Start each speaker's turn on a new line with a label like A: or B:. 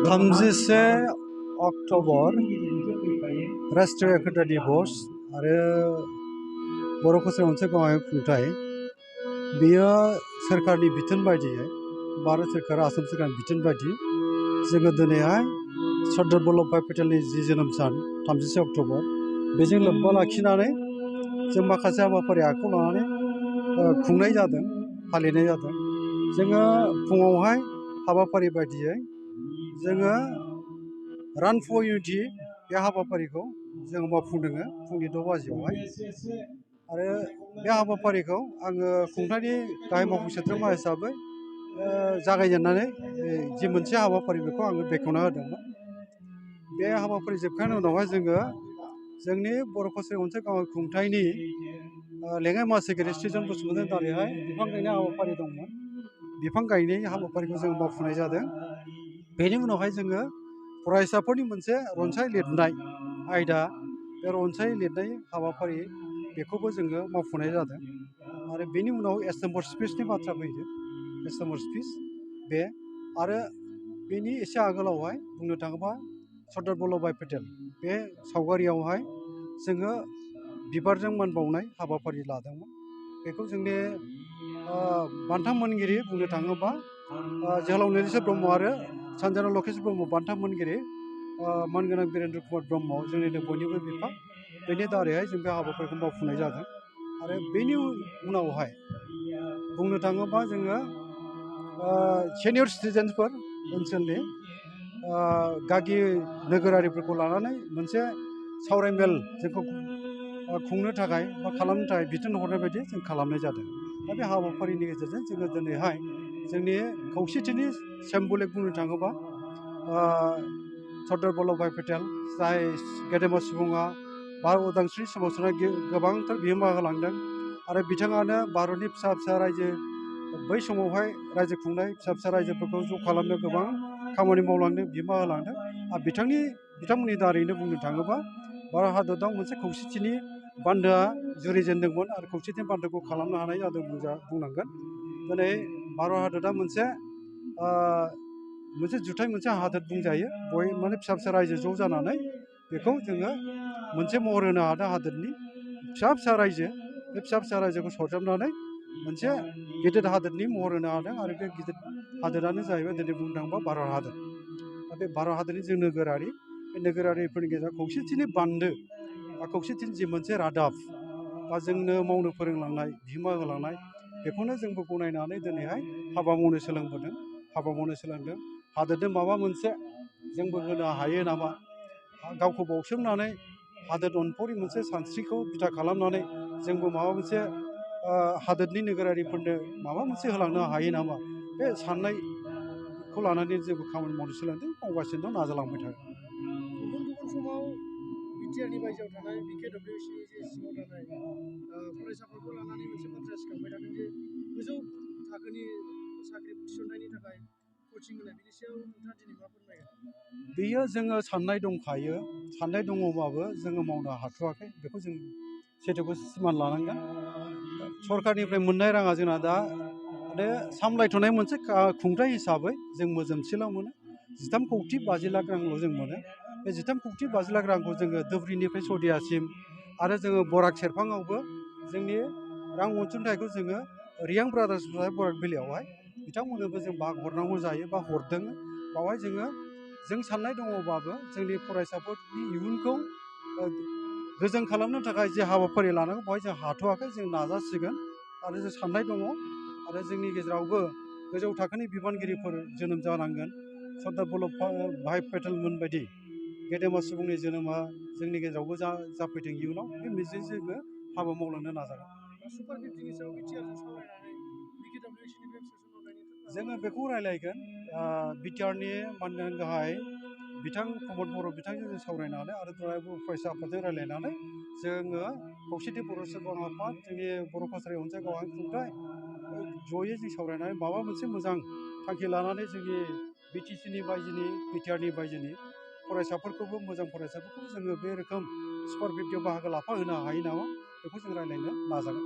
A: थामजिसे अक्ट'बर राष्ट्रीय एकता दिवस आरो बर' भाषायाव मोनसे गावारि खुंथाइ बेयो सोरखारनि बिथोन बायदियै भारत सोरखार आसाम सोरखारनि बिथोन बायदि जोङो दिनैहाय सरदार बल्लभभाई पेटेलनि जि जोनोम सान 30 अक्ट'बर बेजों लोब्बा लाखिनानै जों माखासे हाबाफारि आखायाव लानानै खुंनाय जादों फालिनाय जादों। जोङो फुङावहाय हाबाफारि बायदियै जोङो रान फर इउनिटि बे हाबाफारिखौ जोङो मावफुंदों फुंनि 6 बाजियावहाय आरो बे हाबाफारिखौ आङो खुंथायनि गाहाय मावफुं सोद्रोमा हिसाबै जागायजेननानै जि मोनसे हाबाफारि बेखौ आङो बेखेवना होदोंमोन। बे हाबाफारि जोबखांनायनि उनावहाय जोङो जोंनि बर' भाषायाव मोनसे गावारि खुंथायनि लेङाइ मासिगिरि स्रिजन बसुमतारिनि दारैहाय बिफां गायनाय हाबाफारि दंमोन। बिफां गायनाय हाबाफारिखौ जों मावफुंनाय जादों। बेनि उनावहाय जोङो फरायसाफोरनि मोनसे रनसाय लिरनाय आयदा बे रनसाय लिरनाय हाबाफारि बेखौबो जोङो मावफुंनाय जादों आरो बेनि उनाव एसेम्बर स्पिचनि बाथ्रा फैदों। एसेम्बर स्पिच बे आरो बेनि एसे आगोलावहाय बुंनो थाङोबा सरदार बल्लभभाई पेटेल बे सावगारियावहाय जोङो बिबारजों मान बावनाय हाबाफारि लादोंमोन। बेखौ जोंनि बान्था मोनगिरि बुंनो थाङोबा जोहोलाव नीलेश्वर ब्रह्म आरो सानजाना लकेश ब्रह्म बान्था मोनगिरि मानगोनां बिरेन्द्र कुमार ब्रह्म जोंनिनो बयनिबो बिफा बेनि दारैहाय जों बे हाबाफारिखौ मावफुंनाय जादों आरो बेनि उनावहाय बुंनो थाङोबा जोङो सिनियर सिटिजेन्सफोर ओनसोलनि गागि नोगोरारिफोरखौ लानानै मोनसे सावरायमेल जोंखौ खुंनो थाखाय बा खालामनो थाखाय बिथोन हरनाय बायदि जों खालामनाय जादों। दा बे हाबाफारिनि गेजेरजों जोङो दिनैहाय जोंनि खौसेथिनि सिम्बलिक बुंनो थाङोबा सरदार बल्लभभाई पेटेल जाय गेदेमा सुबुङा भारत उदांस्रि सोमावसारनाय गोबांथार बिहोमा होलांदों आरो बिथाङानो भारतनि फिसा फिसा रायजो बै समावहाय रायजो खुंनाय फिसा फिसा रायजोफोरखौ ज' खालामनो गोबां खामानि मावलांदों बिहोमा होलांदों आरो बिथांमोननि दारैनो बुंनो थाङोबा भारत हादराव मोनसे खौसेथिनि बान्दोआ जुरिजेनदोंमोन आरो खौसेथिनि बान्दोखौ खालामनो हानाय जादों बुंनांगोन। दिनै भारत हादरा मोनसे जुथाइ मोनसे हादोर बुंजायो माने फिसा फिसा रायजो ज' जानानै बेखौ जोङो मोनसे महर होनो हादों हादोरनि फिसा फिसा रायजो बे फिसा फिसा रायजोखौ सरजाबनानै मोनसे गिदिर हादोरनि महर होनो हादों आरो बे गिदिर हादोरानो जाहैबाय दिनै बुंनो थाङोबा भारत हादर। दा बे भारत हादरनि जों नोगोरारि बे नोगोरारिफोरनि गेजेराव खौसेथिनि बान्दो बा खौसेथिनि जि मोनसे रादाब बा जोंनो मावनो फोरोंलांनाय बिहोमा होलांनाय बेखौनो जोंबो गनायनानै दिनैहाय हाबा मावनो सोलोंबोदों हाबा मावनो सोलोंदों। हादोरनो माबा मोनसे जोंबो होनो हायो नामा गावखौ बावसोमनानै हादोर अनफावरि मोनसे सानस्रिखौ बिथा खालामनानै जोंबो माबा मोनसे हादोरनि नोगोरारिफोरनो माबा मोनसे होलांनो हायो नामा बे साननायखौ लानानै जोंबो खामानि मावनो सोलोंदों मावगासिनो दं नाजालांबाय थागोन।
B: गुबुन गुबुन समाव बिटिआरनि बायजोआव थानाय बिकेडब्लिउसिनि जे सिङाव थानाय फरायसाफोरखौ लानानै मोनसे बाथ्रा सिखांबाय थादों जे गोजौ थाखोनि साख्रि थिसननायनि थाखाय कचिं होनाय बिनि सायाव नोंथाङा दिनै मा फोरमायगोन?
A: बेयो जोङो साननाय दंखायो साननाय दङबाबो जोङो मावनो हाथ'वाखै बेखौ जों सैथोखौ सिमान लानांगोन। सरकारनिफ्राय मोननाय राङा जोंना दा माने सामलायथ'नाय मोनसे खुंथाइ हिसाबै जों मोजोमसेल' मोनो 13,50,00,000 रांल' जों मोनो। बे 13,50,00,000 रांखौ जोङो धुबुरीनिफ्राय सदियासिम आरो जोङो बराक सेरफाङावबो जोंनि रां अनसुंथाइखौ जोङो रियां ब्रादार्स बराक भेलियावहाय बिथांमोननोबो जों बाहाग हरनांगौ जायो बा हरदों। बावहाय जों साननाय दङबाबो जोंनि फरायसाफोरनि इयुनखौ गोजों खालामनो थाखाय जे हाबाफारि लानांगौ बेवहाय जों हाथ'वाखै जों नाजासिगोन आरो जों साननाय दङ आरो जोंनि गेजेरावबो गोजौ थाखोनि बिबानगिरिफोर जोनोम जानांगोन। सरदार बल्लभभाई पेटेलमोन बायदि गेदेमा सुबुंनि जोनोमा जोंनि गेजेरावबो जाफैथों इयुनाव बे मिजिंजों जोङो हाबा मावलांनो नाजागोन।
B: सुपार 50नि सायाव बिटिआरजों सावरायनानै बिकेडब्लिउसिनिफ्राय सोसनहरनायनि
A: जोङो बेखौ रायलायगोन बिटिआरनि मानगोनां गाहाय बिथां प्रमद बर' बिथांजों जों सावरायनानै आरो फरायसा आफादजों रायलायनानै जोङो खौसेथि बर' सोरखार आफाद जोंनि बर' भाषानि अनसाय गावारि खुंथाइ जयै जों सावरायनानै माबा मोनसे मोजां थांखि लानानै जोंनि बिटिसिनि बायजोनि बिटिआरनि बायजोनि फरायसाफोरखौबो मोजां फरायसाफोरखौ जोङो बे रोखोम सुपार 50आव बाहागो लाफा होनो हायो नामा बेखौ जों रायलायनो नाजागोन।